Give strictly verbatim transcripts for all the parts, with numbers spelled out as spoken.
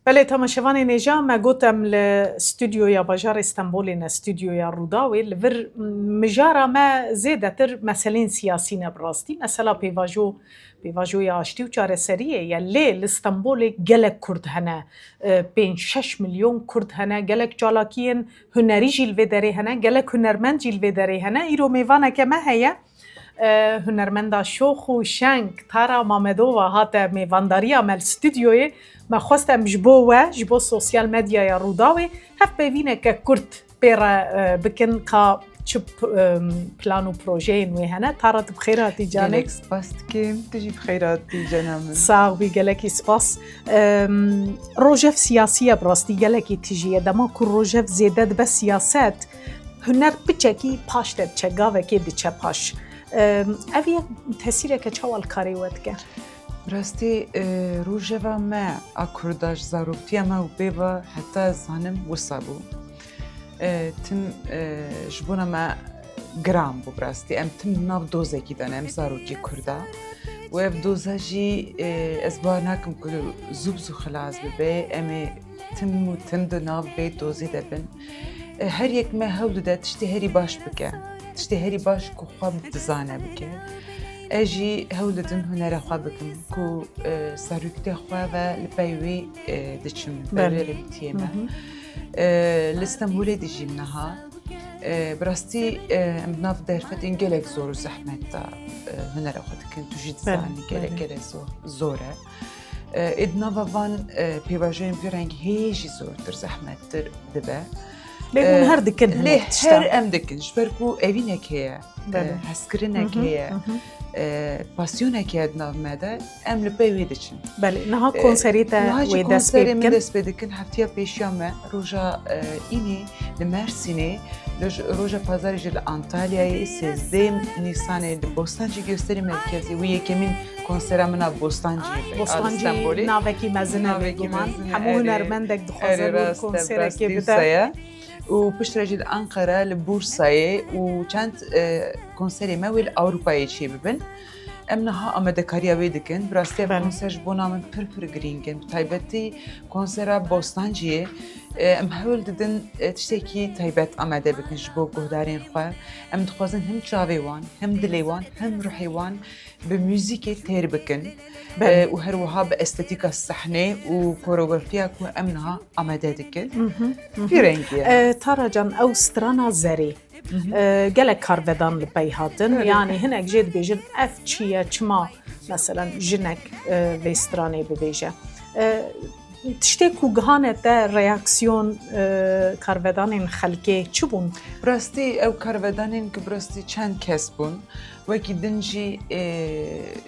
Belê, temaşevanên hêja, me got em li stûdyoya bajarê Stenbolê ne, stûdyoya Rûdawê. Li vir mijara me zêdetir meselên siyasî ne bi rastî. Mesela pêvajo, pêvajoya aştî û çareseriyê ye. Lê li Stenbolê gelek Kurd hene. E, pênc şeş milyon Kurd hene. Gelek çalakiyên hunerî jî li vê derê hene. Gelek hunermend jî li vê derê hene. Îro mêvaneke me heye. E, hunermenda şox û şeng Tara Mamedova hate mêvandariya me li stûdyoyê. Me xwest em ji bo we, ji bo sosyal medyaya Rûdawê hevpeyvîneke kurt pê re, e, bikin ka çi p-, e, plan û projeyên wê hene. Tara, tu bi xêr hatî canê. Gelek spas dikim, tu jî bi xêr hatî cana min. Sax bî, gelekî spas. E, rojev siyasî ye, bi rastî gelekî tijî ye. Dema ku rojev zêde dibe siyaset, huner piçekî paş de diçe, gavekê diçe paş. Em, ev yek tesîreke çawa li karê we dike? Bi rastî, e, rojeva me a Kurda ji zaroktiya me û pê ve heta ez zanim wisa bû. E, tim, e, ji bona me giran bû bi rastî. Em tim nav dozekî de ne, em zarokê Kurda. Û ev doza jî, e, ez bawer nakim ku zû bi zû xilas bibe. Em ê tim û tim di nav vê dozê de bin. E, her yek me hewl dide tiştê herî baş bike. Tiştê herî baş ku xwe dizane bike. Ez jî hewl didim hunera xwe bikim ku, e, seroktiya xwe ve li pey wê, e, diçim, li pey Belê. wê rêwîtiyê me. Hı hı. E, li Stenbolê dijîm niha. E, bi rastî, e, em di nav derfetên gelek zor û zehmet de, e, hunera xwe dikin. Tu jî Belê, dizanî gelek belê. gelek zor, zor e. E, ê di nava van, e, pêvajoyên vî rengî hê jî zortir, zehmettir dibe. Lê hûn E, her dikin lê hinek tişta. her em dikin, ji ber ku evînek heye, Belê. e, hezkirinek Hı hı, heye, hı hı. e, pasyonek heye di nav me de, em li pey wê diçin. Belê, niha E, konserê te niha jî wê dest pê konserê min bikin? dest pê dikin, heftiya pêşiya me, roja, e, înê li Mersînê, li j-, roja pazarê jî li Antalyayê, sêzdeh Nîsanê li Bostancî Gösteri Merkezî, wî yekemîn konsera min a Bostancî be, a Bostancî Stenbolê. navekî mezin e Navekî bêguman. mezin e, Hemû erê. hunermendek dixwaze Erê, rast e, bi rastî wisa ye. Û piştre jî li Ankara, li Bursayê û çend, e, konserê me wê li Ewropayê çê bibin. Em niha amadekariya wê dikin. Bi rastî ev Belê. konser ji bona min pir pir girîng in. Bi taybetî konsera Bostanciyê, e, em hewl didin, e, tiştekî taybet amade bikin ji bo guhdarên xwe. Em dixwazin him çavê wan, him dilê wan, him ruhê wan bi muzîkê têr bikin. Belê. E, û her wiha bi estetîka sehnê û koreografiya ku em niha amade dikin. Mhm, mhm. Vî rengî ye. E, Tara can, ew strana zerê, Mhm. e, gelek karvedan li pey hatin. Belê. Yanî hinek jê dibêjin, ev çi ye, çima, meselen, jinek, e, vê stranê bibêje? E, tiştê ku gihane te reaksiyon, e, karvedanên xelkê çi bûn? Bi rastî ew karvedanên ku bi rastî çend kes bûn, wekî din jî, e,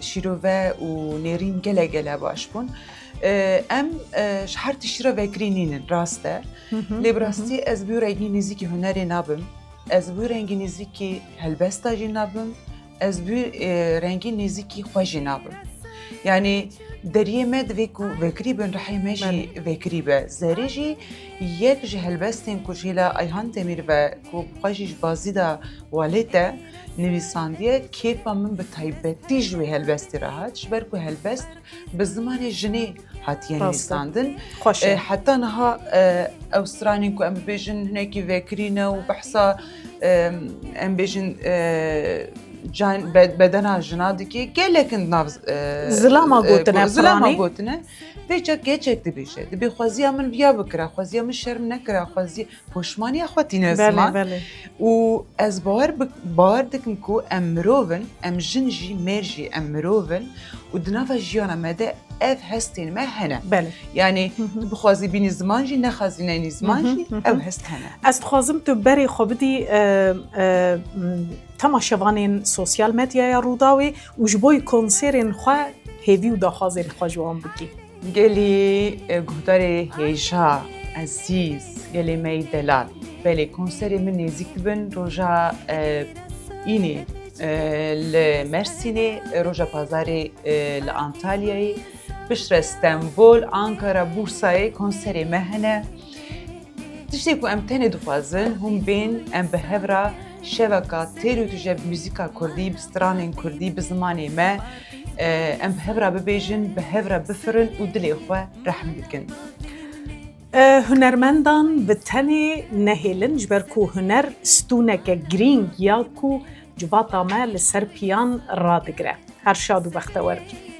şîrove û nêrîn gele gele baş bûn. E, em, e, ji her tiştî re vekirî nînin, rast e. Hı hı, Lê bi hı hı. rastî ez bi rengî nêzîkî hunerê nabim. Ez bi rengî nêzîkî helbesta jî nabim. Ez bi, e, rengî nêzîkî xwe jî nabim. Yanî deriyê me divê ku vekirî bin, rihê me jî Belê. vekirî be. Zerê jî yek ji helbestên ku ji hêla Ayhan Demîr ve ku bi xwe jî ji Bazîda Walê te nivîsandiye, kêfa min bi taybetî ji wê helbestê re hat. Ji ber ku helbest bi zimanê jinê hatiye Rast e. nivîsandin. Xweş e. E, heta niha, e, ew stranên ku em bibêjin hinekî vekirî ne û behsa, e, em bêjin, e, can-, be-, bedena jina dike, gelek in nav, e, Zilama e, gotine go-, zilama piranî. gotine. Vê çak keçek dibêje. Dibê xweziya min viya bikira, xweziya min şerm nekira, xweziya Poşmaniya xwe tîne Belê, ziman. belê. Û ez bawer bik-, bawer dikim ku em mirov in, em jin jî, mêr jî, em mirov in û di nava jiyana me de ev hestên me hene. Belê. Yanî Hı hı. tu bixwazî bînî ziman jî, nexwazî nenî ziman Hı hı, jî, hı hı. ew hest hene. Ez dixwazim tu berê xwe bidî, e, e, m, temaşevanên sosyal medyaya Rûdawê û ji bo konserên xwe hêvî û daxwazên xwe ji wan bikî. Gelî, e, guhdarê hêja, ezîz, gelê me yî delal. Belê, konserê min nêzîk dibin roja, e, înê, e, li Mersînê, e, roja pazarê, e, li Antalyayê. Piştre Stenbol, Ankara, Bursayê konserê me hene. Tiştê ku em tenê dixwazin, hûn bên, em bi hev re şeveka têr û tije bi muzîka kurdî, bi stranên kurdî, bi zimanê me, e, em bi hev re bibêjin, bi hev re bifirin û dilê xwe rehm bikin. E, hunermendan bi tenê nehêlin, ji ber ku huner stûneke girîng ya ku civata me li ser piyan radigire. Her şad û bextewer bin.